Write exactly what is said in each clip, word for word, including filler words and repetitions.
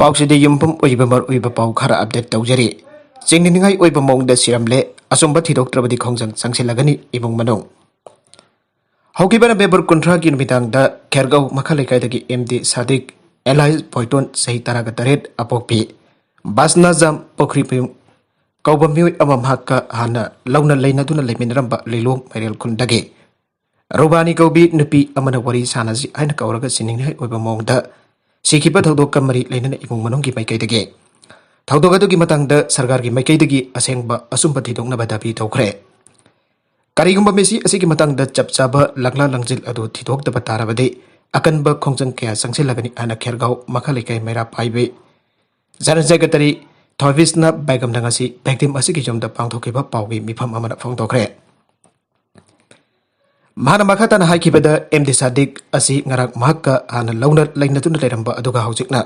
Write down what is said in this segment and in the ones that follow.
ꯄꯥꯎꯁꯤꯗ ꯌꯨꯝꯐꯝ ꯑꯣꯏꯕ ꯃꯔꯨꯑꯣꯏꯕ ꯄꯥꯎ ꯈꯔ ꯑꯞꯗꯦꯠ ꯇꯧꯖꯔꯤ꯫ ꯆꯤꯡꯅꯅꯤꯡꯉꯥꯏ ꯑꯣꯏꯕ ꯃꯑꯣꯡꯗ ꯁꯤꯔꯝꯂꯦ, ꯑꯆꯨꯝꯕ ꯊꯤꯗꯣꯛꯇ꯭ꯔꯕꯗꯤ ꯈꯣꯡꯖꯪ ꯆꯪꯁꯤꯜꯂꯒꯅꯤ ꯏꯃꯨꯡ ꯃꯅꯨꯡ꯫ ꯍꯧꯈꯤꯕ ꯅꯕꯦꯝꯕꯔ ꯀꯨꯟꯊ꯭ꯔꯥꯒꯤ ꯅꯨꯃꯤꯗꯥꯡꯗ ꯈꯦꯔꯒꯥꯎ ꯃꯈꯥ ꯂꯩꯀꯥꯏꯗꯒꯤ ꯑꯦꯝ ꯗꯤ ꯁꯥꯗꯤꯛ ꯑꯦꯂꯥꯏꯁ ꯕꯣꯏꯇꯣꯟ, ꯆꯍꯤ ꯇꯔꯥꯒ ꯇꯔꯦꯠ, ꯑꯄꯣꯛꯄꯤ ꯕꯥꯁꯅꯥꯖꯥꯝ ꯄꯨꯈ꯭ꯔꯤꯃꯌꯨꯝ ꯀꯧꯕ ꯃꯤꯑꯣꯏ ꯑꯃ ꯃꯍꯥꯛꯀ ꯍꯥꯟꯅ ꯂꯧꯅ ꯂꯩꯅꯗꯨꯅ ꯂꯩꯃꯤꯟꯅꯔꯝꯕ ꯂꯤꯂꯣꯡ ꯃꯩꯔꯦꯜ ꯈꯨꯟꯗꯒꯤ ꯔꯨꯕꯥꯅꯤ ꯀꯧꯕꯤ ꯅꯨꯄꯤ ꯑꯃꯅ ꯋꯥꯔꯤ ꯁꯥꯟꯅꯁꯤ ꯍꯥꯏꯅ ꯀꯧꯔꯒ ꯁꯤꯅꯤꯡꯅꯤꯡꯉꯥꯏ ꯑꯣꯏꯕ ꯃꯑꯣꯡꯗ ꯁꯤꯈꯤꯕ ꯊꯧꯗꯣꯛꯀ ꯃꯔꯤ ꯂꯩꯅꯅ ꯏꯃꯨꯡ ꯃꯅꯨꯡꯒꯤ ꯃꯥꯏꯀꯩꯗꯒꯤ ꯊꯧꯗꯣꯛ ꯑꯗꯨꯒꯤ ꯃꯇꯥꯡꯗ ꯁꯔꯀꯥꯔꯒꯤ ꯃꯥꯏꯀꯩꯗꯒꯤ ꯑꯁꯦꯡꯕ ꯑꯆꯨꯝꯕ ꯊꯤꯗꯣꯛꯅꯕ ꯗꯥꯕꯤ ꯇꯧꯈ꯭ꯔꯦ꯫ ꯀꯔꯤꯒꯨꯝꯕ ꯃꯤꯁꯤ ꯑꯁꯤꯒꯤ ꯃꯇꯥꯡꯗ ꯆꯞ ꯆꯥꯕ ꯂꯥꯛꯂꯥ ꯂꯪꯖꯤꯜ ꯑꯗꯨ ꯊꯤꯗꯣꯛꯇꯕ ꯇꯥꯔꯕꯗꯤ ꯑꯀꯟꯕ ꯈꯣꯡꯖꯪ ꯀꯌꯥ ꯆꯪꯁꯤꯜꯂꯒꯅꯤ ꯍꯥꯏꯅ ꯈꯦꯔꯒꯥꯎ ꯃꯈꯥ ꯂꯩꯀꯥꯏ ꯃꯩꯔꯥ ꯄꯥꯏꯕꯤ ꯖꯦꯅꯔꯦꯜ ꯁꯦꯀ꯭ꯔꯦꯇꯔꯤ ꯊꯣꯏꯕꯤꯁꯅ ꯕꯦꯒꯝꯅ ꯉꯁꯤ ꯚꯤꯛꯇꯤꯝ ꯑꯁꯤꯒꯤ ꯌꯨꯝꯗ ꯄꯥꯡꯊꯣꯛꯈꯤꯕ ꯄꯥꯎꯒꯤ ꯃꯤꯐꯝ ꯑꯃꯗ ꯐꯣꯡꯗꯣꯛꯈ꯭ꯔꯦ꯫ ꯃꯍꯥꯛꯅ ꯃꯈꯥ ꯇꯥꯅ ꯍꯥꯏꯈꯤꯕꯗ, ꯑꯦꯝ ꯗꯤ ꯁꯥꯗꯤꯛ ꯑꯁꯤ ꯉꯔꯥꯡ ꯃꯍꯥꯛꯀ ꯍꯥꯟꯅ ꯂꯧꯅ ꯂꯩꯅꯗꯨꯅ ꯂꯩꯔꯝꯕ ꯑꯗꯨꯒ ꯍꯧꯖꯤꯛꯅ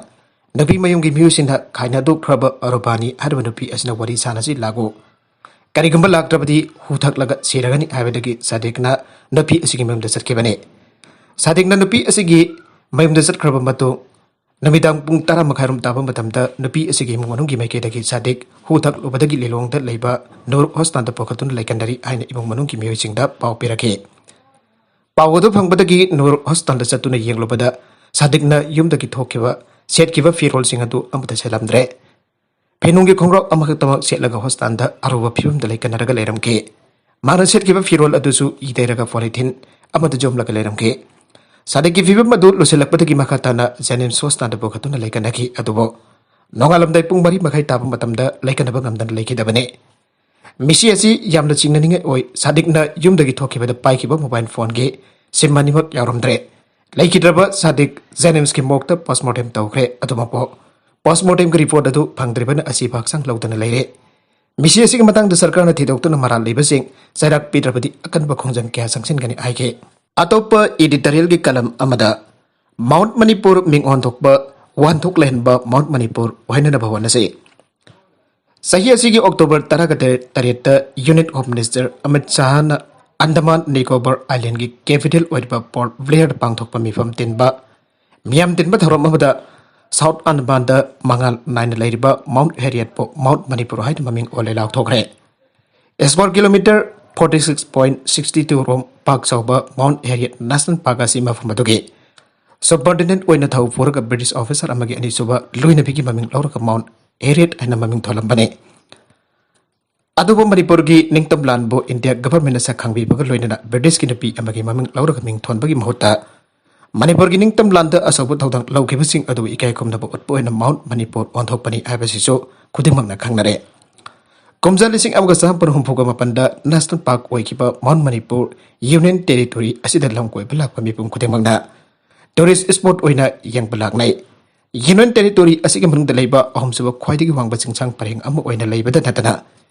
ꯅꯨꯄꯤ ꯃꯌꯨꯝꯒꯤ ꯃꯤꯑꯣꯏꯁꯤꯡꯅ ꯈꯥꯏꯅꯗꯣꯛꯈ꯭ꯔꯕ ꯔꯨꯕꯥꯅꯤ ꯍꯥꯏꯔꯤꯕ ꯅꯨꯄꯤ ꯑꯁꯤꯅ ꯋꯥꯔꯤ ꯁꯥꯟꯅꯁꯤ ꯂꯥꯛꯎ, ꯀꯔꯤꯒꯨꯝꯕ ꯂꯥꯛꯇ꯭ꯔꯕꯗꯤ ꯍꯨ ꯊꯛꯂꯒ ꯁꯤꯔꯒꯅꯤ ꯍꯥꯏꯕꯗꯒꯤ ꯁꯥꯗꯤꯛꯅ ꯅꯨꯄꯤ ꯑꯁꯤꯒꯤ ꯃꯌꯨꯝꯗ ꯆꯠꯈꯤꯕꯅꯤ꯫ ꯁꯥꯗꯤꯛꯅ ꯅꯨꯄꯤ ꯑꯁꯤꯒꯤ ꯃꯌꯨꯝꯗ ꯆꯠꯈ꯭ꯔꯕ ꯃꯇꯨꯡ ꯅꯨꯃꯤꯗꯥꯡ ꯄꯨꯡ ꯇꯔꯥ ꯃꯈꯥꯏꯔꯣꯝ ꯇꯥꯕ ꯃꯇꯝꯗ ꯅꯨꯄꯤ ꯑꯁꯤꯒꯤ ꯏꯃꯨꯡ ꯃꯅꯨꯡꯒꯤ ꯃꯥꯏꯀꯩꯗꯒꯤ ꯁꯥꯗꯤꯛ ꯍꯨ ꯊꯛꯂꯨꯕꯗꯒꯤ ꯂꯤꯂꯣꯡꯗ ꯂꯩꯕ ꯅꯨꯔ ꯍꯣꯁꯄꯤꯇꯥꯜꯗ ꯄꯨꯈꯠꯇꯨꯅ ꯂꯩꯀꯟꯅꯔꯤ ꯍꯥꯏꯅ ꯏꯃꯨꯡ ꯃꯅꯨꯡꯒꯤ ꯃꯤꯑꯣꯏꯁꯤꯡꯗ ꯄꯥꯎ ꯄꯤꯔꯛꯈꯤ꯫ ꯄꯥꯎ ꯑꯗꯨ ꯐꯪꯕꯗꯒꯤ ꯅꯨꯔ ꯍꯣꯁꯄꯤꯇꯥꯜꯗ ꯆꯠꯇꯨꯅ ꯌꯦꯡꯂꯨꯕꯗ ꯁꯥꯗꯤꯛꯅ ꯌꯨꯝꯗꯒꯤ ꯊꯣꯛꯈꯤꯕ, ꯁꯦꯠꯈꯤꯕ ꯐꯤꯔꯣꯜꯁꯤꯡ ꯑꯗꯨ ꯑꯃꯠꯇ ꯁꯦꯠꯂꯝꯗ꯭ꯔꯦ꯫ ꯐꯤꯅꯨꯡꯒꯤ ꯈꯣꯡꯒ꯭ꯔꯥꯎ ꯑꯃꯈꯛꯇꯃꯛ ꯁꯦꯠꯂꯒ ꯍꯣꯁꯄꯤꯇꯥꯜꯗ ꯑꯔꯨꯕ ꯐꯤꯕꯝꯗ ꯂꯩꯀꯟꯅꯔꯒ ꯂꯩꯔꯝꯈꯤ꯫ ꯃꯥꯅ ꯁꯦꯠꯈꯤꯕ ꯐꯤꯔꯣꯜ ꯑꯗꯨꯁꯨ ꯏ ꯇꯩꯔꯒ ꯄꯣꯂꯤꯊꯤꯟ ꯑꯃꯗ ꯌꯣꯝꯂꯒ ꯂꯩꯔꯝꯈꯤ꯫ ꯁꯥꯗꯤꯛꯀꯤ ꯐꯤꯕꯝ ꯑꯗꯨ ꯂꯨꯁꯤꯜꯂꯛꯄꯗꯒꯤ ꯃꯈꯥ ꯇꯥꯅ ꯖꯦꯅꯤꯝꯁ ꯍꯣꯁꯄꯤꯇꯥꯜꯗ ꯄꯨꯈꯠꯇꯨꯅ ꯂꯩꯀꯠꯅꯈꯤ꯫ ꯑꯗꯨꯕꯨ ꯅꯣꯡꯉꯥꯜꯂꯝꯗꯥꯏ ꯄꯨꯡ ꯃꯔꯤ ꯃꯈꯥꯏ ꯇꯥꯕ ꯃꯇꯝꯗ ꯂꯩꯀꯠꯅꯕ ꯉꯝꯗꯅ ꯂꯩꯈꯤꯗꯕꯅꯤ꯫ ꯃꯤꯁꯤ ꯑꯁꯤ ꯌꯥꯝꯅ ꯆꯤꯡꯅꯅꯤꯡꯉꯥꯏ ꯑꯣꯏ꯫ ꯁꯥꯗꯤꯛꯅ ꯌꯨꯝꯗꯒꯤ ꯊꯣꯛꯈꯤꯕꯗ ꯄꯥꯏꯈꯤꯕ ꯃꯣꯕꯥꯏꯜ ꯐꯣꯟꯒꯤ ꯁꯤꯝ ꯑꯅꯤꯃꯛ ꯌꯥꯎꯔꯝꯗ꯭ꯔꯦ꯫ ꯂꯩꯈꯤꯗ꯭ꯔꯕ ꯁꯥꯗꯤꯛ ꯖꯦꯅꯤꯝꯁꯀꯤ ꯃꯣꯔꯒꯇ ꯄꯣꯁꯃꯣꯔꯇꯦꯝ ꯇꯧꯈ꯭ꯔꯦ꯫ ꯑꯗꯨꯃꯛꯄꯨ ꯄꯣꯁꯃꯣꯔꯇꯦꯝꯒꯤ ꯔꯤꯄꯣꯔꯠ ꯑꯗꯨ ꯐꯪꯗ꯭ꯔꯤꯕꯅ ꯑꯁꯤꯕ ꯍꯛꯆꯥꯡ ꯂꯧꯗꯅ ꯂꯩꯔꯦ꯫ ꯃꯤꯁꯤ ꯑꯁꯤꯒꯤ ꯃꯇꯥꯡꯗ ꯁꯔꯀꯥꯔꯅ ꯊꯤꯗꯣꯛꯇꯨꯅ ꯃꯔꯥꯜ ꯂꯩꯕꯁꯤꯡ ꯆꯩꯔꯥꯛ ꯄꯤꯗ꯭ꯔꯕꯗꯤ ꯑꯀꯟꯕ ꯈꯣꯡꯖꯪ ꯀꯌꯥ ꯆꯪꯁꯤꯟꯒꯅꯤ ꯍꯥꯏꯈꯤ꯫ ꯑꯇꯣꯞꯄ ꯏꯗꯤꯇꯣꯔꯤꯌꯦꯜꯒꯤ ꯀꯂꯝ ꯑꯃꯗ, ꯃꯥꯎꯟꯠ ꯃꯅꯤꯄꯨꯔ ꯃꯤꯡ ꯑꯣꯟꯊꯣꯛꯄ, ꯋꯥꯍꯟꯊꯣꯛ ꯂꯩꯍꯟꯕ ꯃꯥꯎꯟꯠ ꯃꯅꯤꯄꯨꯔ ꯑꯣꯏꯍꯟꯅꯕ ꯍꯣꯠꯅꯁꯤ꯫ ꯆꯍꯤ ꯑꯁꯤꯒꯤ ꯑꯣꯛꯇꯣꯕꯔ ꯇꯔꯥꯒ ꯇꯔꯦꯠꯇ ꯌꯨꯅꯤꯠ ꯍꯣꯝ ꯃꯤꯅꯤꯁꯇꯔ ꯑꯃꯤꯠ ꯁꯥꯍꯅ ꯑꯟꯗꯃꯥꯟ ꯅꯤꯀꯣꯕꯔ ꯑꯥꯏꯂꯦꯟꯒꯤ ꯀꯦꯄꯤꯇꯦꯜ ꯑꯣꯏꯔꯤꯕ ꯄꯣꯔꯠ ꯕ꯭ꯂꯦꯌꯔꯗ ꯄꯥꯡꯊꯣꯛꯄ ꯃꯤꯐꯝ ꯇꯤꯟꯕ, ꯃꯤꯌꯥꯝ ꯇꯤꯟꯕ ꯊꯧꯔꯝ ꯑꯃꯗ ꯁꯥꯎꯠ ꯑꯟꯗꯃꯥꯟꯗ ꯃꯉꯥꯜ ꯅꯥꯏꯅ ꯂꯩꯔꯤꯕ ꯃꯥꯎꯟꯠ ꯍꯦꯔꯤꯌꯦꯠꯄꯨ ꯃꯥꯎꯟꯠ ꯃꯅꯤꯄꯨꯔ ꯍꯥꯏꯅ ꯃꯃꯤꯡ ꯑꯣꯜꯂꯦ ꯂꯥꯎꯊꯣꯛꯈ꯭ꯔꯦ꯫ Square kilometre forty six point six two ꯔꯣꯝ ꯄꯥꯛ ꯆꯥꯎꯕ ꯃꯥꯎꯟꯠ ꯍꯦꯔꯤꯌꯦꯠ ꯅꯦꯁꯅꯦꯜ ꯄꯥꯔꯛ ꯑꯁꯤ ꯃꯐꯝ ꯑꯗꯨꯒꯤ ꯁꯕꯑꯣꯔꯗꯤꯅꯦꯠ ꯑꯣꯏꯅ ꯊꯧ ꯄꯨꯔꯒ ꯕ꯭ꯔꯤꯇꯤꯁ ꯑꯣꯐꯤꯁꯔ ꯑꯃꯒꯤ ꯑꯅꯤꯁꯨꯕ ꯂꯣꯏꯅꯕꯤꯒꯤ ꯃꯃꯤꯡ ꯂꯧꯔꯒ ꯃꯥꯎꯟꯠ ꯍꯦꯔꯤꯌꯦꯠ ꯍꯥꯏꯅ ꯃꯃꯤꯡ ꯊꯣꯜꯂꯝꯕꯅꯤ꯫ ꯑꯗꯨꯕꯨ ꯃꯅꯤꯄꯨꯔꯒꯤ ꯅꯤꯡꯇꯝ ꯂꯥꯟꯕꯨ ꯏꯟꯗꯤꯌꯥ ꯒꯚꯔꯟꯃꯦꯟꯠꯅ ꯁꯛ ꯈꯪꯕꯤꯕꯒ ꯂꯣꯏꯅꯅ ꯕ꯭ꯔꯤꯇꯤꯁꯀꯤ ꯅꯨꯄꯤ ꯑꯃꯒꯤ ꯃꯃꯤꯡ ꯂꯧꯔꯒ ꯃꯤꯡ ꯊꯣꯟꯕꯒꯤ ꯃꯍꯨꯠꯇ ꯃꯅꯤꯄꯨꯔꯒꯤ ꯅꯤꯡꯇꯝ ꯂꯥꯟꯗ ꯑꯆꯧꯕ ꯊꯧꯗꯥꯡ ꯂꯧꯈꯤꯕꯁꯤꯡ ꯑꯗꯨ ꯏꯀꯥꯏ ꯈꯨꯝꯅꯕ ꯎꯠꯄ ꯑꯣꯏꯅ ꯃꯥꯎꯟꯠ ꯃꯅꯤꯄꯨꯔ ꯑꯣꯟꯊꯣꯛꯄꯅꯤ ꯍꯥꯏꯕꯁꯤꯁꯨ ꯈꯨꯗꯤꯡꯃꯛꯅ ꯈꯪꯅꯔꯦ꯫ ꯀꯨꯝꯖꯥ ꯂꯤꯁꯤꯡ ꯑꯃꯒ ꯆꯥꯝꯃꯥꯄꯟ ꯍꯨꯝꯐꯨꯒ ꯃꯥꯄꯟꯗ ꯅꯦꯁꯅꯦꯜ ꯄꯥꯔꯛ ꯑꯣꯏꯈꯤꯕ ꯃꯥꯎꯟꯠ ꯃꯅꯤꯄꯨꯔ ꯌꯨꯅꯤꯌꯟ ꯇꯦꯔꯤꯇꯣꯔꯤ ꯑꯁꯤꯗ ꯂꯝ ꯀꯣꯏꯕ ꯂꯥꯛꯄ ꯃꯤꯄꯨꯝ ꯈꯨꯗꯤꯡꯃꯛꯅ ꯇꯨꯔꯤꯁ ꯁ꯭ꯄꯣꯠ ꯑꯣꯏꯅ ꯌꯦꯡꯕ ꯂꯥꯛꯅꯩ꯫ ꯌꯨꯅꯤꯌꯟ ꯇꯦꯔꯤꯇꯣꯔꯤ ꯑꯁꯤꯒꯤ ꯃꯅꯨꯡꯗ ꯂꯩꯕ ꯑꯍꯨꯝꯁꯨꯕ ꯈ꯭ꯋꯥꯏꯗꯒꯤ ꯋꯥꯡꯕ ꯆꯤꯡꯁꯥꯡ ꯄꯔꯦꯡ ꯑꯃ ꯑꯣꯏꯅ ꯂꯩꯕꯗ ꯅꯠꯇꯅ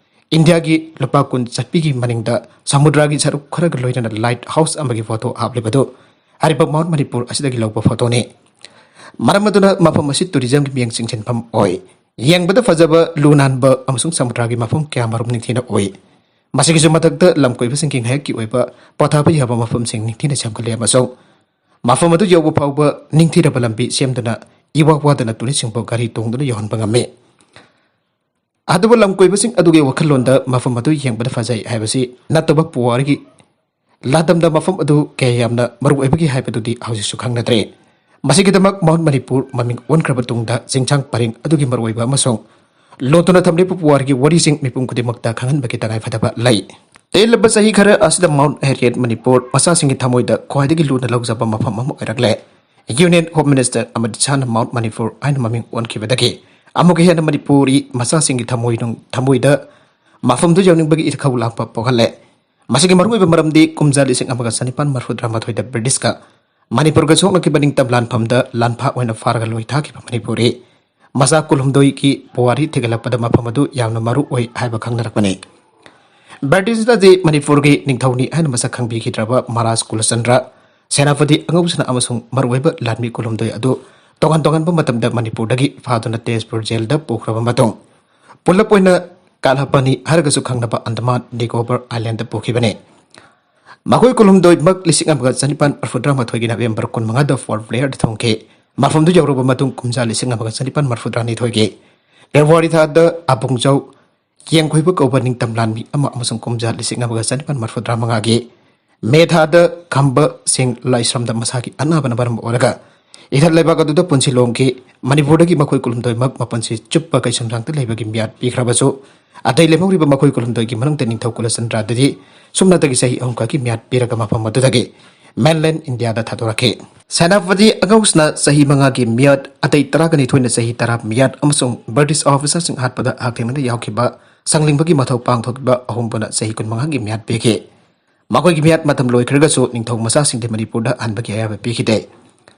ꯏꯟꯗꯤꯌꯥꯒꯤ ꯂꯨꯄꯥ ꯀꯨꯟ ꯆꯠꯄꯤꯒꯤ ꯃꯅꯤꯡꯗ ꯁꯃꯨꯗ꯭ꯔꯒꯤ ꯁꯔꯨꯛ ꯈꯔꯒ ꯂꯣꯏꯅꯅ ꯂꯥꯏꯠ ꯍꯥꯎꯁ ꯑꯃꯒꯤ ꯐꯣꯇꯣ ꯍꯥꯞꯂꯤꯕꯗꯨ ꯍꯥꯏꯔꯤꯕ ꯃꯥꯎꯟꯠ ꯃꯅꯤꯄꯨꯔ ꯑꯁꯤꯗꯒꯤ ꯂꯧꯕ ꯐꯣꯇꯣꯅꯤ꯫ ꯃꯔꯝ ꯑꯗꯨꯅ ꯃꯐꯝ ꯑꯁꯤ ꯇꯨꯔꯤꯖꯝꯒꯤ ꯃꯤꯠꯌꯦꯡ ꯆꯤꯡꯁꯤꯟꯐꯝ ꯑꯣꯏ꯫ ꯌꯦꯡꯕꯗ ꯐꯖꯕ, ꯂꯨ ꯅꯥꯟꯕ ꯑꯃꯁꯨꯡ ꯁꯃꯨꯗ꯭ꯔꯒꯤ ꯃꯐꯝ ꯀꯌꯥꯃꯔꯨꯝ ꯅꯤꯡꯊꯤꯅ ꯎꯏ꯫ ꯃꯁꯤꯒꯤꯁꯨ ꯃꯊꯛꯇ ꯂꯝ ꯀꯣꯏꯕꯁꯤꯡꯒꯤ ꯉꯥꯏꯍꯥꯛꯀꯤ ꯑꯣꯏꯕ ꯄꯣꯊꯥꯕ ꯌꯥꯕ ꯃꯐꯝꯁꯤꯡ ꯅꯤꯡꯊꯤꯅ ꯁꯦꯝꯒꯠꯂꯦ ꯑꯃꯁꯨꯡ ꯃꯐꯝ ꯑꯗꯨ ꯌꯧꯕ ꯐꯥꯎꯕ ꯅꯤꯡꯊꯤꯔꯕ ꯂꯝꯕꯤ ꯁꯦꯝꯗꯨꯅ ꯏꯋꯥ ꯋꯥꯗꯅ ꯇꯨꯔꯤꯁꯁꯤꯡꯕꯨ ꯒꯥꯔꯤ ꯇꯣꯡꯗꯨꯅ ꯌꯧꯍꯟꯕ ꯉꯝꯃꯤ꯫ ꯑꯗꯨꯕꯨ ꯂꯝ ꯀꯣꯏꯕꯁꯤꯡ ꯑꯗꯨꯒꯤ ꯋꯥꯈꯜꯂꯣꯟꯗ ꯃꯐꯝ ꯑꯗꯨ ꯌꯦꯡꯕꯗ ꯐꯖꯩ ꯍꯥꯏꯕꯁꯤ ꯅꯠꯇꯕ ꯄꯨꯋꯥꯔꯤꯒꯤ ꯂꯥꯟꯗꯝꯗ ꯃꯐꯝ ꯑꯗꯨ ꯀꯌꯥ ꯌꯥꯝꯅ ꯃꯔꯨ ꯑꯣꯏꯕꯒꯦ ꯍꯥꯏꯕꯗꯨꯗꯤ ꯍꯧꯖꯤꯛꯁꯨ ꯈꯪꯅꯗ꯭ꯔꯦ꯫ ꯃꯁꯤꯒꯤꯗꯃꯛ ꯃꯥꯎꯟꯠ ꯃꯅꯤꯄꯨꯔ ꯃꯃꯤꯡ ꯑꯣꯟꯈ꯭ꯔꯕ ꯇꯨꯡꯗ ꯆꯤꯡꯁꯥꯡ ꯄꯔꯦꯡ ꯑꯗꯨꯒꯤ ꯃꯔꯨꯑꯣꯏꯕ ꯑꯃꯁꯨꯡ ꯂꯣꯠꯇꯨꯅ ꯊꯝꯂꯤꯕ ꯄꯨꯋꯥꯔꯤꯒꯤ ꯋꯥꯔꯤꯁꯤꯡ ꯃꯤꯄꯨꯝ ꯈꯨꯗꯤꯡꯃꯛꯇ ꯈꯪꯍꯟꯕꯒꯤ ꯇꯉꯥꯏ ꯐꯗꯕ ꯂꯩ꯫ ꯇꯦꯜꯂꯕ ꯆꯍꯤ ꯈꯔ ꯑꯁꯤꯗ ꯃꯥꯎꯟꯠ ꯍꯦꯔꯤꯌꯦꯠ ꯃꯅꯤꯄꯨꯔ ꯃꯆꯥꯁꯤꯡꯒꯤ ꯊꯃꯣꯏꯗ ꯈ꯭ꯋꯥꯏꯗꯒꯤ ꯂꯨꯅ ꯂꯧꯖꯕ ꯃꯐꯝ ꯑꯃ ꯑꯣꯏꯔꯛꯂꯦ꯫ ꯌꯨꯅꯤꯌꯟ ꯍꯣꯝ ꯃꯤꯅꯤꯁꯇꯔ ꯑꯃꯤꯠ ꯁꯥꯍꯅ ꯃꯥꯎꯟꯠ ꯃꯅꯤꯄꯨꯔ ꯍꯥꯏꯅ ꯃꯃꯤꯡ ꯑꯣꯟꯈꯤꯕꯗꯒꯤ ꯑꯃꯨꯛꯀ ꯍꯦꯟꯅ ꯃꯅꯤꯄꯨꯔꯤ ꯃꯆꯥꯁꯤꯡꯒꯤ ꯊꯃꯣꯏꯅꯨꯡ ꯊꯃꯣꯏꯗ ꯃꯐꯝꯗꯨ ꯌꯧꯅꯤꯡꯕꯒꯤ ꯏꯊꯧ ꯂꯥꯡꯄ ꯄꯣꯛꯍꯜꯂꯦ꯫ ꯃꯁꯤꯒꯤ ꯃꯔꯨꯑꯣꯏꯕ ꯃꯔꯝꯗꯤ ꯀꯨꯝꯖꯥ ꯂꯤꯁꯤꯡ ꯑꯃꯒ ꯆꯅꯤꯄꯥꯟ ꯃꯔꯐꯨꯇꯔꯥꯃꯥꯊꯣꯏꯗ ꯕ꯭ꯔꯤꯇꯤꯁꯀ ꯃꯅꯤꯄꯨꯔꯒ ꯁꯣꯛꯅꯈꯤꯕ ꯅꯤꯡꯇꯝ ꯂꯥꯟꯐꯝꯗ ꯂꯥꯟꯐꯥ ꯑꯣꯏꯅ ꯐꯥꯔꯒ ꯂꯣꯏ ꯊꯥꯈꯤꯕ ꯃꯅꯤꯄꯨꯔꯤ ꯃꯆꯥ ꯀꯨꯟꯍꯨꯝꯗꯣꯏꯒꯤ ꯄꯨꯋꯥꯔꯤ ꯊꯤꯒꯠꯂꯛꯄꯗ ꯃꯐꯝ ꯑꯗꯨ ꯌꯥꯝꯅ ꯃꯔꯨ ꯑꯣꯏ ꯍꯥꯏꯕ ꯈꯪꯅꯔꯛꯄꯅꯤ꯫ ꯕ꯭ꯔꯤꯇꯤꯁꯅꯗꯤ ꯃꯅꯤꯄꯨꯔꯒꯤ ꯅꯤꯡꯊꯧꯅꯤ ꯍꯥꯏꯅ ꯃꯁꯛ ꯈꯪꯕꯤꯈꯤꯗ꯭ꯔꯕ ꯃꯍꯥꯔꯥꯖ ꯀꯨꯂꯆꯟꯗ꯭ꯔ, ꯁꯦꯅꯥꯄꯇꯤ ꯑꯉꯧꯁꯅꯥ ꯑꯃꯁꯨꯡ ꯃꯔꯨꯑꯣꯏꯕ ꯂꯥꯟꯃꯤ ꯀꯨꯟꯍꯨꯝꯗꯣꯏ ꯑꯗꯨ ꯇꯣꯉꯥꯟ ꯇꯣꯉꯥꯟꯕ ꯃꯇꯝꯗ ꯃꯅꯤꯄꯨꯔꯗꯒꯤ ꯐꯥꯗꯨꯅ ꯇꯦꯖꯄꯨꯔ ꯖꯦꯜꯗ ꯄꯨꯈ꯭ꯔꯕ ꯃꯇꯨꯡ, ꯄꯨꯂꯞ ꯑꯣꯏꯅ ꯀꯥꯂꯥꯄꯥꯅꯤ ꯍꯥꯏꯔꯒꯁꯨ ꯈꯪꯅꯕ ꯑꯟꯗꯃꯥꯟ ꯅꯤꯀꯣꯕꯔ ꯑꯥꯏꯂꯦꯟꯗ ꯄꯨꯈꯤꯕꯅꯤ꯫ ꯃꯈꯣꯏ ꯀꯨꯟꯍꯨꯝꯗꯣꯏꯃꯛ ꯂꯤꯁꯤꯡ ꯑꯃꯒ ꯆꯅꯤꯄꯥꯟ ꯃꯔꯐꯨꯇꯔꯥꯃꯥꯊꯣꯏꯒꯤ ꯅꯕꯦꯝꯕꯔ ꯀꯨꯟꯃꯉꯥꯗ ꯐꯣꯔꯠ ꯕ꯭ꯂꯦꯌꯔꯗ ꯊꯨꯡꯈꯤ꯫ ꯃꯐꯝꯗꯨ ꯌꯧꯔꯕ ꯃꯇꯨꯡ, ꯀꯨꯝꯖꯥ ꯂꯤꯁꯤꯡ ꯑꯃꯒ ꯆꯅꯤꯄꯥꯟ ꯃꯔꯐꯨꯇꯔꯥꯅꯤꯊꯣꯏꯒꯤ ꯐꯦꯕ꯭ꯔꯨꯋꯥꯔꯤ ꯊꯥꯗ ꯑꯕꯨꯡꯖꯧ ꯌꯦꯡꯈꯣꯏꯕ ꯀꯧꯕ ꯅꯤꯡꯇꯝ ꯂꯥꯟꯃꯤ ꯑꯃ ꯑꯃꯁꯨꯡ ꯀꯨꯝꯖꯥ ꯂꯤꯁꯤꯡ ꯑꯃꯒ ꯆꯅꯤꯄꯥꯟ ꯃꯔꯐꯨꯇꯔꯥ ꯃꯉꯥꯒꯤ ꯃꯦ ꯊꯥꯗ ꯈꯝꯕ ꯁꯤꯡ ꯂꯥꯏꯁ꯭ꯔꯝꯗ ꯃꯁꯥꯒꯤ ꯑꯅꯥꯕꯅ ꯃꯔꯝ ꯑꯣꯏꯔꯒ ꯏꯊꯠ ꯂꯩꯕꯥꯛ ꯑꯗꯨꯗ ꯄꯨꯟꯁꯤ ꯂꯣꯡꯈꯤ꯫ ꯃꯅꯤꯄꯨꯔꯗꯒꯤ ꯃꯈꯣꯏ ꯀꯨꯟꯍꯨꯝꯗꯣꯏꯃꯛ ꯃꯄꯨꯟꯁꯤ ꯆꯨꯞꯄ ꯀꯩꯁꯨꯝꯁꯥꯡꯗ ꯂꯩꯕꯒꯤ ꯃꯤꯌꯥꯠ ꯄꯤꯈ꯭ꯔꯕꯁꯨ, ꯑꯇꯩ ꯂꯦꯝꯍꯧꯔꯤꯕ ꯃꯈꯣꯏ ꯀꯨꯟꯍꯨꯝꯗꯣꯏꯒꯤ ꯃꯅꯨꯡꯗ ꯅꯤꯡꯊꯧ ꯀꯨꯂꯆꯟꯗ꯭ꯔꯗꯗꯤ ꯁꯨꯞꯅꯇꯒꯤ ꯆꯍꯤ ꯑꯍꯨꯝꯈꯛꯀꯤ ꯃꯤꯌꯥꯠ ꯄꯤꯔꯒ ꯃꯐꯝ ꯑꯗꯨꯗꯒꯤ ꯃꯦꯟꯂꯦꯟ ꯏꯟꯗꯤꯌꯥꯗ ꯊꯥꯗꯣꯔꯛꯈꯤ꯫ ꯁꯦꯅꯥꯄꯇꯤ ꯑꯉꯧꯁꯅ ꯆꯍꯤ ꯃꯉꯥꯒꯤ ꯃꯤꯌꯥꯠ, ꯑꯇꯩ ꯇꯔꯥꯒ ꯅꯤꯊꯣꯏꯅ ꯆꯍꯤ ꯇꯔꯥ ꯃꯤꯌꯥꯠ ꯑꯃꯁꯨꯡ ꯕ꯭ꯔꯤꯇꯤꯁ ꯑꯣꯐꯤꯁꯔꯁꯤꯡ ꯍꯥꯠꯄꯗ ꯍꯛꯊꯦꯡꯅꯅ ꯌꯥꯎꯈꯤꯕ ꯁꯪꯂꯤꯡꯕꯒꯤ ꯃꯊꯧ ꯄꯥꯡꯊꯣꯛꯈꯤꯕ ꯑꯍꯨꯝ ꯄꯨꯟꯅ ꯆꯍꯤ ꯀꯨꯟꯃꯉꯥꯒꯤ ꯃꯤꯌꯥꯠ ꯄꯤꯈꯤ꯫ ꯃꯈꯣꯏꯒꯤ ꯃꯤꯌꯥꯠ ꯃꯇꯝ ꯂꯣꯏꯈ꯭ꯔꯒꯁꯨ ꯅꯤꯡꯊꯧ ꯃꯆꯥꯁꯤꯡꯗ ꯃꯅꯤꯄꯨꯔꯗ ꯍꯟꯕꯒꯤ ꯑꯌꯥꯕ ꯄꯤꯈꯤꯗꯦ꯫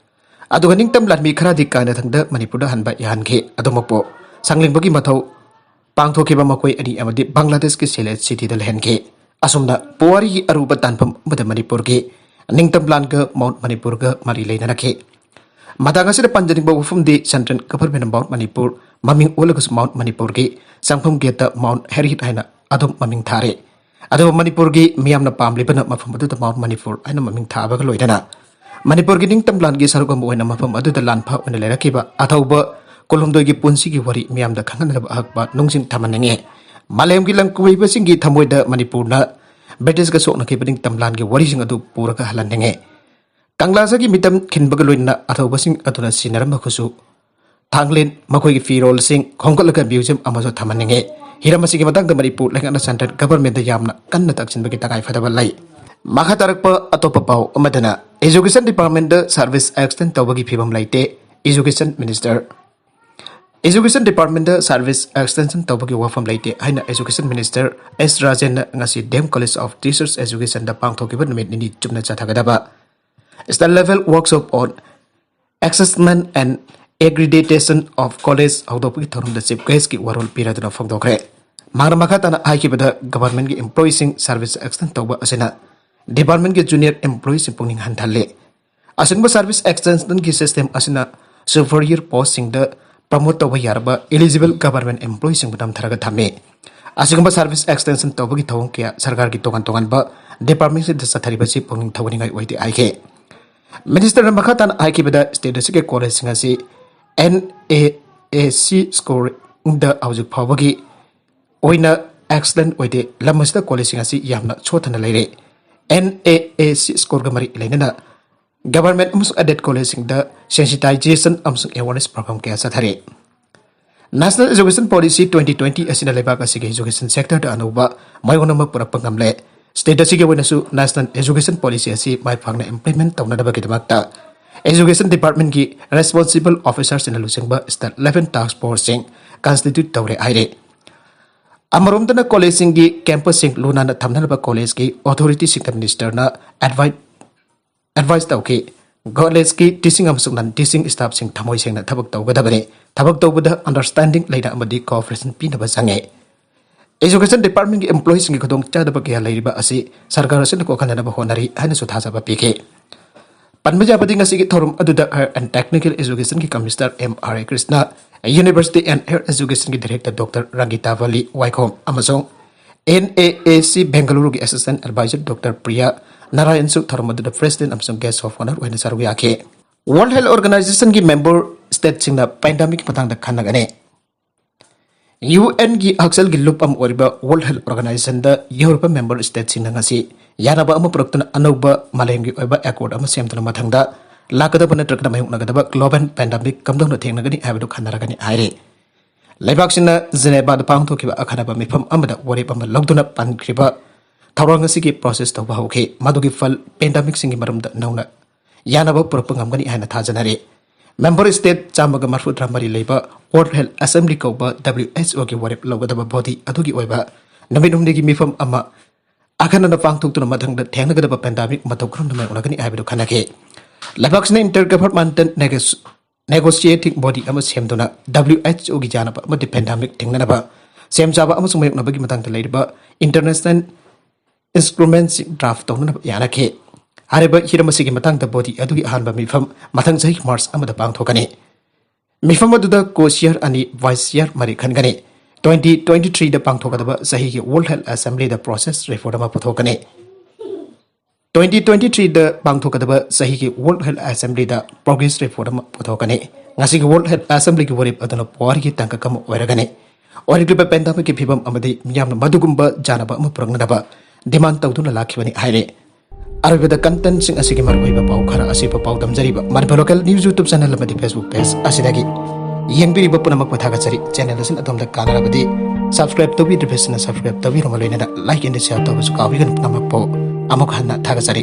ꯑꯗꯨꯒ ꯅꯤꯡꯇꯝ ꯂꯥꯟꯃꯤ ꯈꯔꯗꯤ ꯀꯥꯏꯅꯊꯪꯗ ꯃꯅꯤꯄꯨꯔꯗ ꯍꯟꯕ ꯌꯥꯍꯟꯈꯤ꯫ ꯑꯗꯨꯃꯛꯄꯨ ꯁꯪꯂꯤꯡꯕꯒꯤ ꯃꯊꯧ ꯄꯥꯡꯊꯣꯛꯈꯤꯕ ꯃꯈꯣꯏ ꯑꯅꯤ ꯑꯃꯗꯤ ꯕꯪꯒ꯭ꯂꯥꯗꯦꯁꯀꯤ ꯁꯤꯂꯦꯠ ꯁꯤꯇꯤꯗ ꯂꯩꯍꯟꯈꯤ꯫ ꯑꯁꯨꯝꯅ ꯄꯨꯋꯥꯔꯤꯒꯤ ꯑꯔꯨꯕ ꯇꯥꯟꯐꯝ ꯑꯃꯗ ꯃꯅꯤꯄꯨꯔꯒꯤ ꯅꯤꯡꯇꯝ ꯂꯥꯟꯒ ꯃꯥꯎꯟꯠ ꯃꯅꯤꯄꯨꯔꯒ ꯃꯔꯤ ꯂꯩꯅꯔꯛꯈꯤ꯫ ꯃꯇꯥꯡ ꯑꯁꯤꯗ ꯄꯟꯖꯅꯤꯡꯕ ꯋꯥꯐꯝꯗꯤ, ꯁꯦꯟꯇ꯭ꯔꯦꯜ ꯒꯚꯔꯟꯃꯦꯟꯠꯅ ꯃꯥꯎꯟꯠ ꯃꯅꯤꯄꯨꯔ ꯃꯃꯤꯡ ꯑꯣꯜꯂꯒꯁꯨ ꯃꯥꯎꯟꯠ ꯃꯅꯤꯄꯨꯔꯒꯤ ꯆꯪꯐꯝ ꯒꯦꯠꯇ ꯃꯥꯎꯟꯠ ꯍꯦꯔꯤꯌꯦꯠ ꯍꯥꯏꯅ ꯑꯗꯨꯝ ꯃꯃꯤꯡ ꯊꯥꯔꯤ꯫ ꯑꯗꯨꯕꯨ ꯃꯅꯤꯄꯨꯔꯒꯤ ꯃꯤꯌꯥꯝꯅ ꯄꯥꯝꯂꯤꯕꯅ ꯃꯐꯝ ꯑꯗꯨꯗ ꯃꯥꯎꯟꯠ ꯃꯅꯤꯄꯨꯔ ꯍꯥꯏꯅ ꯃꯃꯤꯡ ꯊꯥꯕꯒ ꯂꯣꯏꯅꯅ ꯃꯅꯤꯄꯨꯔꯒꯤ ꯅꯤꯡꯇꯝ ꯂꯥꯟꯒꯤ ꯁꯔꯨꯛ ꯑꯃ ꯑꯣꯏꯅ ꯃꯐꯝ ꯑꯗꯨꯗ ꯂꯥꯟꯐꯝ ꯑꯣꯏꯅ ꯂꯩꯔꯛꯈꯤꯕ ꯑꯊꯧꯕ ꯀꯨꯟꯍꯨꯝꯗꯣꯏꯒꯤ ꯄꯨꯟꯁꯤꯒꯤ ꯋꯥꯔꯤ ꯃꯤꯌꯥꯝꯗ ꯈꯪꯍꯟꯅꯕ ꯑꯍꯛꯄ ꯅꯨꯡꯁꯤꯡ ꯊꯝꯍꯟꯅꯤꯡꯉꯤ꯫ ꯃꯥꯂꯦꯝꯒꯤ ꯂꯝꯀꯣꯏꯕꯁꯤꯡꯒꯤ ꯊꯃꯣꯏꯗ ꯃꯅꯤꯄꯨꯔꯅ ꯕ꯭ꯔꯤꯇꯤꯁꯀ ꯁꯣꯛꯅꯈꯤꯕ ꯅꯤꯡꯇꯝ ꯂꯥꯟꯒꯤ ꯋꯥꯔꯤꯁꯤꯡ ꯑꯗꯨ ꯄꯨꯔꯒ ꯍꯜꯍꯟꯅꯤꯡꯉꯤ꯫ ꯀꯪꯂꯥꯁꯒꯤ ꯃꯤꯇꯝ ꯈꯤꯟꯕꯒ ꯂꯣꯏꯅꯅ ꯑꯊꯧꯕꯁꯤꯡ ꯑꯗꯨꯅ ꯁꯤꯟꯅꯔꯝꯕ ꯈꯨꯠꯁꯨ ꯊꯥꯡꯂꯦꯟ, ꯃꯈꯣꯏꯒꯤ ꯐꯤꯔꯣꯜꯁꯤꯡ ꯈꯣꯝꯒꯠꯂꯒ ꯃ꯭ꯌꯨꯖꯤꯌꯝ ꯑꯃꯁꯨ ꯊꯝꯍꯟꯅꯤꯡꯉꯤ꯫ ꯍꯤꯔꯝ ꯑꯁꯤꯒꯤ ꯃꯇꯥꯡꯗ ꯃꯅꯤꯄꯨꯔ ꯂꯩꯉꯥꯛꯅ ꯁꯦꯟꯇ꯭ꯔꯦꯜ ꯒꯚꯔꯟꯃꯦꯟꯠꯇ ꯌꯥꯝꯅ ꯀꯟꯅ ꯇꯛꯁꯤꯟꯕꯒꯤ ꯇꯉꯥꯏꯐꯗꯕ ꯂꯩ꯫ ꯃꯈꯥ ꯇꯥꯔꯛꯄ ꯑꯇꯣꯞꯄ ꯄꯥꯎ ꯑꯃꯗꯅ, ꯏꯖꯨꯀꯦꯁꯟ ꯗꯤꯄꯥꯔꯠꯃꯦꯟꯠꯇ ꯁꯥꯔꯚꯤꯁ ꯑꯦꯛꯁꯇꯦꯟ ꯇꯧꯕꯒꯤ ꯐꯤꯕꯝ ꯂꯩꯇꯦ, ꯏꯖꯨꯀꯦꯁꯟ ꯃꯤꯅꯤꯁꯇꯔ꯫ ꯏꯖꯨꯀꯦꯁꯟ ꯗꯤꯄꯥꯔꯠꯃꯦꯟꯠꯇ ꯁꯥꯔꯚꯤꯁ ꯑꯦꯛꯁꯇꯦꯟꯁꯟ ꯇꯧꯕꯒꯤ ꯋꯥꯐꯝ ꯂꯩꯇꯦ ꯍꯥꯏꯅ ꯏꯖꯨꯀꯦꯁꯟ ꯃꯤꯅꯤꯁꯇꯔ ꯑꯦꯁ ꯔꯥꯖꯦꯟꯅ ꯉꯁꯤ D M college of teachers ꯑꯦꯖꯨꯀꯦꯁꯟꯗ ꯄꯥꯡꯊꯣꯛꯈꯤꯕ ꯅꯨꯃꯤꯠ ꯅꯤꯅꯤ ꯆꯨꯞꯅ ꯆꯠꯊꯒꯗꯕ State Level Workshop on Assessment and Accreditation of College ꯍꯧꯗꯣꯛꯄꯒꯤ ꯊꯧꯔꯝꯗ ꯆꯤꯐ ꯒꯦꯁꯀꯤ ꯋꯥꯔꯣꯜ ꯄꯤꯔꯗꯨꯅ ꯐꯣꯡꯗꯣꯛꯈ꯭ꯔꯦ꯫ ꯃꯍꯥꯛꯅ ꯃꯈꯥ ꯇꯥꯅ ꯍꯥꯏꯈꯤꯕꯗ, ꯒꯚꯔꯟꯃꯦꯟꯠꯀꯤ ꯏꯝꯄ꯭ꯂꯣꯌꯤꯁꯤꯡ ꯁꯥꯔꯚꯤꯁ ꯑꯦꯛꯁꯇꯦꯟ ꯇꯧꯕ ꯑꯁꯤꯅ ꯗꯤꯄꯥꯔꯠꯃꯦꯟꯠꯀꯤ ꯖꯨꯅꯤꯌꯔ ꯏꯝꯄ꯭ꯂꯣꯌꯤꯁꯤꯡ ꯄꯨꯛꯅꯤꯡ ꯍꯟꯊꯍꯜꯂꯤ꯫ ꯑꯁꯤꯒꯨꯝꯕ ꯁꯥꯔꯚꯤꯁ ꯑꯦꯛꯁꯇꯦꯟꯁꯟꯒꯤ ꯁꯤꯁꯇꯦꯝ ꯑꯁꯤꯅ ꯁꯨꯄꯔꯤꯌꯔ ꯄꯣꯁꯁꯤꯡꯗ ꯄ꯭ꯔꯃꯣꯠ ꯇꯧꯕ ꯌꯥꯔꯕ ꯏꯂꯤꯖꯤꯕꯜ ꯒꯚꯔꯟꯃꯦꯟꯠ ꯏꯝꯄ꯭ꯂꯣꯌꯤꯁꯤꯡꯕꯨ ꯅꯝꯊꯔꯒ ꯊꯝꯃꯤ꯫ ꯑꯁꯤꯒꯨꯝꯕ ꯁꯥꯔꯚꯤꯁ ꯑꯦꯛꯁꯇꯦꯟꯁꯟ ꯇꯧꯕꯒꯤ ꯊꯧꯑꯣꯡ ꯀꯌꯥ ꯁꯔꯀꯥꯔꯒꯤ ꯇꯣꯉꯥꯟ ꯇꯣꯉꯥꯟꯕ ꯗꯤꯄꯥꯔꯠꯃꯦꯟꯠꯁꯤꯡꯗ ꯆꯠꯊꯔꯤꯕꯁꯤ ꯄꯨꯛꯅꯤꯡ ꯊꯧꯒꯠꯅꯤꯡꯉꯥꯏ ꯑꯣꯏꯗꯦ ꯍꯥꯏꯈꯤ꯫ ꯃꯤꯅꯤꯁꯇꯔꯅ ꯃꯈꯥ ꯇꯥꯅ ꯍꯥꯏꯈꯤꯕꯗ, ꯁ꯭ꯇꯦꯠ ꯑꯁꯤꯒꯤ ꯀꯣꯂꯦꯖꯁꯤꯡ ꯑꯁꯤ NAAC ꯁ꯭ꯀꯣꯔꯗ ꯍꯧꯖꯤꯛ ꯐꯥꯎꯕꯒꯤ ꯑꯣꯏꯅ ꯑꯦꯛꯁꯂꯦꯟ ꯑꯣꯏꯗꯦ꯫ ꯂꯝ ꯑꯁꯤꯗ ꯀꯣꯂꯦꯖꯁꯤꯡ ꯑꯁꯤ ꯌꯥꯝꯅ ꯁꯣꯠꯊꯅ ꯂꯩꯔꯦ꯫ NAAC ꯁ꯭ꯀꯣꯔꯒ ꯃꯔꯤ ꯂꯩꯅꯅ ꯒꯚꯔꯟꯃꯦꯟꯠ ꯑꯃꯁꯨꯡ ꯑꯦꯗꯦꯗ ꯀꯣꯂꯦꯖꯁꯤꯡꯗ ꯁꯦꯟꯁꯤꯇꯥꯏꯖꯦꯁꯟ ꯑꯃꯁꯨꯡ ꯑꯦꯋꯥꯔꯅꯦꯁ ꯄ꯭ꯔꯣꯒ꯭ꯔꯥꯝ ꯀꯌꯥ ꯆꯠꯊꯔꯤ꯫ National Education Policy twenty twenty ꯑꯁꯤꯅ ꯂꯩꯕꯥꯛ ꯑꯁꯤꯒꯤ ꯏꯖꯨꯀꯦꯁꯟ ꯁꯦꯛꯇꯔꯗ ꯑꯅꯧꯕ ꯃꯑꯣꯡ ꯑꯃ ꯄꯨꯔꯛꯄ ꯉꯝꯂꯦ꯫ ꯁ꯭ꯇꯦꯠ ꯑꯁꯤꯒꯤ ꯑꯣꯏꯅꯁꯨ National Education Policy ꯑꯁꯤ ꯃꯥꯏ ꯄꯥꯛꯅ ꯏꯝꯄ꯭ꯂꯤꯃꯦꯟꯠ ꯇꯧꯅꯅꯕꯒꯤꯗꯃꯛꯇ ꯏꯖꯨꯀꯦꯁꯟ ꯗꯤꯄꯥꯔꯠꯃꯦꯟꯠꯀꯤ ꯔꯦꯁꯄꯣꯟꯁꯤꯕꯜ ꯑꯣꯐꯤꯁꯔꯁꯤꯡꯅ ꯂꯨꯆꯤꯡꯕ ꯁ꯭ꯇꯦꯠ ꯏꯂꯦꯚꯦꯟ ꯇꯥꯁꯛ ꯐꯣꯔꯁꯁꯤꯡ ꯀꯟꯁꯇꯤꯇ꯭ꯌꯨꯠ ꯇꯧꯔꯦ ꯍꯥꯏꯔꯦ꯫ ꯑꯃꯔꯣꯝꯗꯅ ꯀꯣꯂꯦꯖꯁꯤꯡꯒꯤ ꯀꯦꯝꯄꯁꯁꯤꯡ ꯂꯨ ꯅꯥꯟꯅ ꯊꯝꯅꯅꯕ ꯀꯣꯂꯦꯖꯀꯤ ꯑꯣꯊꯣꯔꯤꯇꯤꯁꯤꯡꯗ ꯃꯤꯅꯤꯁꯇꯔꯅ ꯑꯦꯗꯚꯥꯏ ꯑꯦꯗꯚꯥꯏꯁ ꯇꯧꯈꯤ꯫ ꯀꯣꯂꯦꯖꯀꯤ ꯇꯤꯆꯤꯡ ꯑꯃꯁꯨꯡ ꯅꯟ ꯇꯤꯆꯤꯡ ꯁ꯭ꯇꯥꯐꯁꯤꯡ ꯊꯃꯣꯏ ꯁꯦꯡꯅ ꯊꯕꯛ ꯇꯧꯒꯗꯕꯅꯤ꯫ ꯊꯕꯛ ꯇꯧꯕꯗ ꯑꯟꯗꯔꯁ꯭ꯇꯦꯟꯗꯤꯡ ꯂꯩꯅ ꯑꯃꯗꯤ ꯀꯣꯑꯣꯄꯔꯦꯁꯟ ꯄꯤꯅꯕ ꯆꯪꯉꯤ꯫ ꯏꯖꯨꯀꯦꯁꯟ ꯗꯤꯄꯥꯔꯠꯃꯦꯟꯠꯀꯤ ꯏꯝꯄ꯭ꯂꯣꯌꯤꯁꯤꯡꯒꯤ ꯈꯨꯗꯣꯡꯆꯥꯗꯕ ꯀꯌꯥ ꯂꯩꯔꯤꯕ ꯑꯁꯤ ꯁꯔꯀꯥꯔ ꯑꯁꯤꯅ ꯀꯣꯛꯍꯟꯅꯅꯕ ꯍꯣꯠꯅꯔꯤ ꯍꯥꯏꯅꯁꯨ ꯊꯥꯖꯕ ꯄꯤꯈꯤ꯫ ꯄꯟꯕ ꯌꯥꯕꯗꯤ, ꯉꯁꯤꯒꯤ ꯊꯧꯔꯝ ꯑꯗꯨꯗ Higher and Technical Educationꯒꯤ Commissioner M Hare Krishna, University and Higher Educationꯒꯤ Director Doctor Rangita Valley Waikhom ꯑꯃꯁꯨꯡ NAAC ꯕꯦꯡꯒꯂꯨꯔꯨꯒꯤ Assistant Advisor Doctor Priya Narayanꯁꯨ ꯊꯧꯔꯝ ꯑꯗꯨꯗ President ꯑꯃꯁꯨꯡ Guest of Honour ꯑꯣꯏꯅ ꯁꯔꯨꯛ ꯌꯥꯈꯤ꯫ World Health Organizationꯒꯤ member stateꯁꯤꯡꯅ pandemicꯀꯤ ꯃꯇꯥꯡꯗ ꯈꯟꯅꯒꯅꯤ꯫ UNꯒꯤ ꯍꯛꯁꯦꯜꯒꯤ ꯂꯨꯞ ꯑꯃ ꯑꯣꯏꯔꯤꯕ World Health Organizationꯗ ꯌꯧꯔꯕ member stateꯁꯤꯡꯅ ꯉꯁꯤ ꯌꯥꯅꯕ ꯑꯃ ꯄꯨꯔꯛꯇꯨꯅ ꯑꯅꯧꯕ ꯃꯥꯂꯦꯝꯒꯤ ꯑꯣꯏꯕ accord ꯑꯃ ꯁꯦꯝꯗꯨꯅ ꯃꯊꯪꯗ ꯂꯥꯛꯀꯗꯕ ꯅꯠꯇ꯭ꯔꯒꯅ ꯃꯥꯌꯣꯛꯅꯒꯗꯕ global pandemic ꯀꯝꯗꯧꯅ ꯊꯦꯡꯅꯒꯅꯤ ꯍꯥꯏꯕꯗꯨ ꯈꯟꯅꯔꯒꯅꯤ ꯍꯥꯏꯔꯤ꯫ ꯂꯩꯕꯥꯛꯁꯤꯅ ꯖꯤꯅꯦꯚꯥꯗ ꯄꯥꯡꯊꯣꯛꯈꯤꯕ ꯑꯈꯟꯅꯕ ꯃꯤꯐꯝ ꯑꯃꯗ ꯋꯥꯔꯦꯞ ꯑꯃ ꯂꯧꯗꯨꯅ ꯄꯥꯟꯈ꯭ꯔꯤꯕ ꯊꯧꯔꯥꯡ ꯑꯁꯤꯒꯤ process ꯇꯧꯕ ꯍꯧꯈꯤ꯫ ꯃꯗꯨꯒꯤ ꯐꯜ pandemicꯁꯤꯡꯒꯤ ꯃꯔꯝꯗ ꯅꯧꯅ ꯌꯥꯅꯕ ꯄꯨꯔꯛꯄ ꯉꯝꯒꯅꯤ ꯍꯥꯏꯅ ꯊꯥꯖꯅꯔꯤ꯫ Member state ꯆꯥꯝꯃꯒ ꯃꯔꯐꯨꯇꯔꯥ ꯃꯔꯤ ꯂꯩꯕ World Health Assembly ꯀꯧꯕ WHOꯒꯤ ꯋꯥꯔꯦꯞ ꯂꯧꯒꯗꯕ body ꯑꯗꯨꯒꯤ ꯑꯣꯏꯕ ꯅꯨꯃꯤꯠ ꯍꯨꯝꯅꯤꯒꯤ ꯃꯤꯐꯝ ꯑꯃ ꯑꯈꯟꯅꯅ ꯄꯥꯡꯊꯣꯛꯇꯨꯅ ꯃꯊꯪꯗ ꯊꯦꯡꯅꯒꯗꯕ pandemic ꯃꯇꯧ ꯀꯔꯝꯅ ꯃꯥꯌꯣꯛꯅꯒꯅꯤ ꯍꯥꯏꯕꯗꯨ ꯈꯟꯅꯈꯤ꯫ ꯂꯩꯕꯥꯛꯁꯤꯅ intergovernmental negotiating body ꯑꯃ ꯁꯦꯝꯗꯨꯅ WHOꯒꯤ ꯌꯥꯅꯕ ꯑꯃꯗꯤ pandemic ꯊꯤꯡꯅꯅꯕ ꯁꯦꯝ ꯁꯥꯕ ꯑꯃꯁꯨꯡ ꯃꯥꯌꯣꯛꯅꯕꯒꯤ ꯃꯇꯥꯡꯗ ꯂꯩꯔꯤꯕ international instrumentꯁꯤꯡ draft ꯇꯧꯅꯅꯕ ꯌꯥꯅꯈꯤ꯫ ꯍꯥꯏꯔꯤꯕ ꯍꯤꯔꯝ ꯑꯁꯤꯒꯤ ꯃꯇꯥꯡꯗ body ꯑꯗꯨꯒꯤ ꯑꯍꯥꯟꯕ ꯃꯤꯐꯝ ꯃꯊꯪ ꯆꯍꯤ March ꯑꯃꯗ ꯄꯥꯡꯊꯣꯛꯀꯅꯤ꯫ ꯃꯤꯐꯝ ꯑꯗꯨꯗ co-chair ꯑꯅꯤ, vice chair ꯃꯔꯤ ꯈꯟꯒꯅꯤ꯫ Twenty twenty threeꯗ ꯄꯥꯡꯊꯣꯛꯀꯗꯕ ꯆꯍꯤꯒꯤ World Health Assemblyꯗ process report ꯑꯃ ꯄꯨꯊꯣꯛꯀꯅꯤ꯫ ꯇ꯭ꯋꯦꯟꯇꯤ ꯇ꯭ꯋꯦꯟꯇꯤ ꯊ꯭ꯔꯤꯗ ꯄꯥꯡꯊꯣꯛꯀꯗꯕ ꯆꯍꯤꯒꯤ ꯋꯥꯔꯜꯗ ꯍꯦꯜꯊ ꯑꯦꯁꯦꯝꯕ꯭ꯂꯤꯗ ꯄ꯭ꯔꯣꯒ꯭ꯔꯦꯁ ꯔꯤꯄꯣꯔꯠ ꯑꯃ ꯄꯨꯊꯣꯛꯀꯅꯤ꯫ ꯉꯁꯤꯒꯤ ꯋꯥꯔꯜꯗ ꯍꯦꯜꯊ ꯑꯦꯁꯦꯝꯕ꯭ꯂꯤꯒꯤ ꯋꯥꯔꯦꯞ ꯑꯗꯨꯅ ꯄꯨꯋꯥꯔꯤꯒꯤ ꯇꯥꯡꯀꯛ ꯑꯃ ꯑꯣꯏꯔꯒꯅꯤ꯫ ꯑꯣꯏꯔꯛꯂꯤꯕ ꯄꯦꯟꯗꯥꯃꯤꯛꯀꯤ ꯐꯤꯕꯝ ꯑꯃꯗꯤ ꯃꯤꯌꯥꯝꯅ ꯃꯗꯨꯒꯨꯝꯕ ꯌꯥꯅꯕ ꯑꯃ ꯄꯨꯔꯛꯅꯅꯕ ꯗꯤꯃꯥꯟ ꯇꯧꯗꯨꯅ ꯂꯥꯛꯈꯤꯕꯅꯤ ꯍꯥꯏꯔꯦ꯫ ꯑꯔꯣꯏꯕꯗ ꯀꯟꯇꯦꯟꯁꯤꯡ ꯑꯁꯤꯒꯤ ꯃꯔꯨꯑꯣꯏꯕ ꯄꯥꯎ ꯈꯔ ꯑꯁꯤꯕꯨ ꯄꯥꯎꯗꯝꯖꯔꯤꯕ Manipur local news YouTube channel ꯑꯃꯗꯤ ꯐꯦꯁꯕꯨꯛ ꯄꯦꯖ ꯑꯁꯤꯗꯒꯤ ꯌꯦꯡꯕꯤꯔꯤꯕ ꯄꯨꯝꯅꯃꯛꯄꯨ ꯊꯥꯒꯠꯆꯔꯤ꯫ ꯆꯦꯅꯦꯜ ꯑꯁꯤꯅ ꯑꯗꯣꯝꯗ ꯀꯥꯟꯅꯔꯕꯗꯤ ꯁꯕꯁꯀ꯭ꯔꯥꯏꯕ ꯇꯧꯕꯤꯗ꯭ꯔꯤꯕꯁꯤꯅ ꯁꯕꯁꯀ꯭ꯔꯥꯏꯕ ꯇꯧꯕꯤꯔꯕ ꯂꯣꯏꯅꯅ ꯂꯥꯏꯛ ꯑꯦꯟ ꯁꯤꯌꯥꯔ ꯇꯧꯕꯁꯨ ꯀꯥꯎꯕꯤꯒꯅꯨ꯫ ꯄꯨꯝꯅꯃꯛꯄꯨ ꯑꯃꯨꯛ ꯍꯟꯅ ꯊꯥꯒꯠꯆꯔꯤ꯫